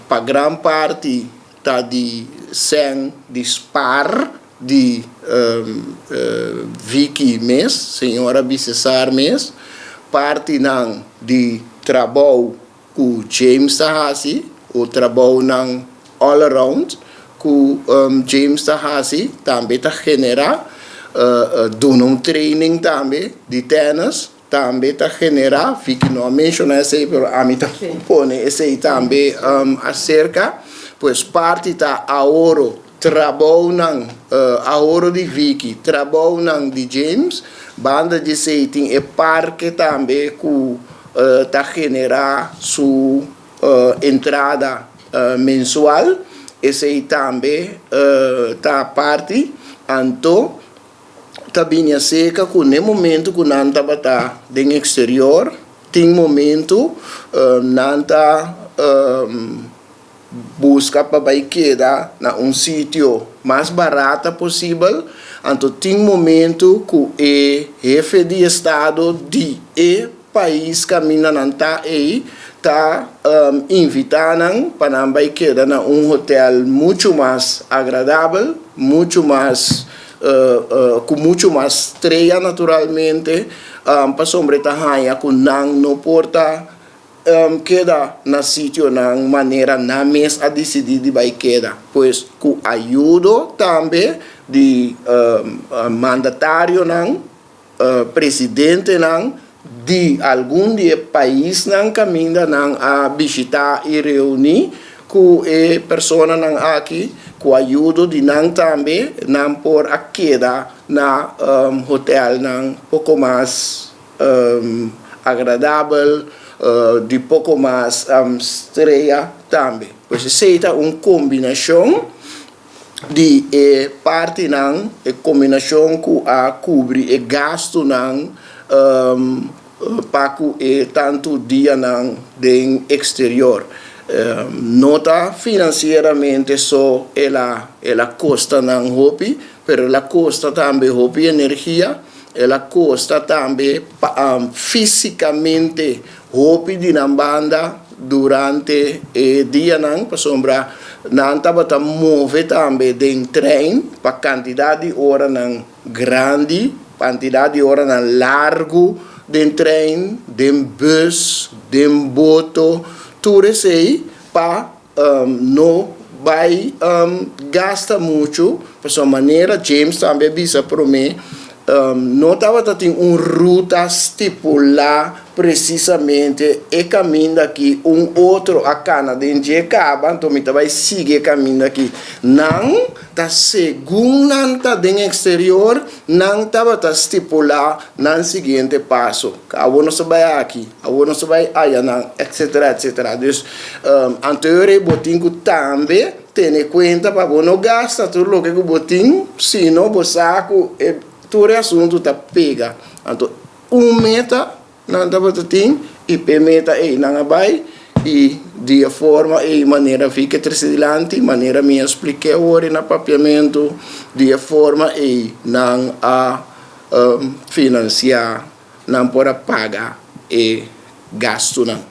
Pa gran parti ta di sèn di spar di Vicky mes, señora Bisesar mes, partinan di trabou ku James ta hasi, o trabounan all around ku James ta hasi, tambe ta generá, duna un training tambe di tennis, tambe ta generá. Vicky no a menshoná esei, pero ami ta pone esei tambe aserka. Pues parti ta ahoro, trabounan, ahoro di Vicky, trabounan di James. Banda di esei tin e parke tambe ku ta generá su entrada mensual, esei tambe ta parti. Anto ta bini aserka ku na e momento ku nan tabata den eksterior, tin momento nan ta buska pa bai keda na un sitio mas barata posibel. Anto tin momento ku e hefe di estado di e pais kaminda nan ta ei ta invitá nan pa nan bai keda na un hotel muchu mas agradabel, muchu mas ku muchu mas strea naturalmente, pasobra e ta haña ku nan no por ta keda na sitionan manera nan mes a disidí di bai keda. Pues ku ayudo tambe di mandatarionan, presidentenan di algun di e paisnan kaminda nan a bishitá i reuní ku e personanan aki, ku ayudo di nan tambe nan por a keda na hotelnan poko mas agradabel, di poko mas strea tambe. Pues esei ta un kombinashon di e partinan, e kombinashon ku a kubri e gastunan pa ku e tantu dianan den eksterior. No ta finansieramente so el a el a kosta nan hopi, pero el a kosta tambe hopi energia, el a kosta tambe físikamente hopi di nan banda durante e dianan, pasobra nan tabata move tambe den trein pa kantidat di oranan grandi, kantidat di oranan largu den trein, den bus, den boto, tur esei pa no bai gasta muchu, pasobra manera James tambe a bisa promé, no tabata tin un ruta stipulá presisamente: e kaminda aki un otro a kana den dje kaba, anto mi ta bai sigui e kaminda aki. Nan ta segun nan ta den eksterior nan tabata stipulá nan siguiente paso: awor nos ta bai aki, awor nos ta bai ayanan, etcetera, etcetera. Dus anto bo tin ku tambe tene kuenta pa bo no gasta tur loke ku bo tin, sino bo sa ku e tur e asuntu ta pega. Anto un meta nan tabata tin i p'e meta ei nan a bai, i di e forma ei, manera Vicky a trese dilanti, manera mi a splik'é awor na papiamentu, di e forma ei nan a finansiá, nan por a paga e gastunan.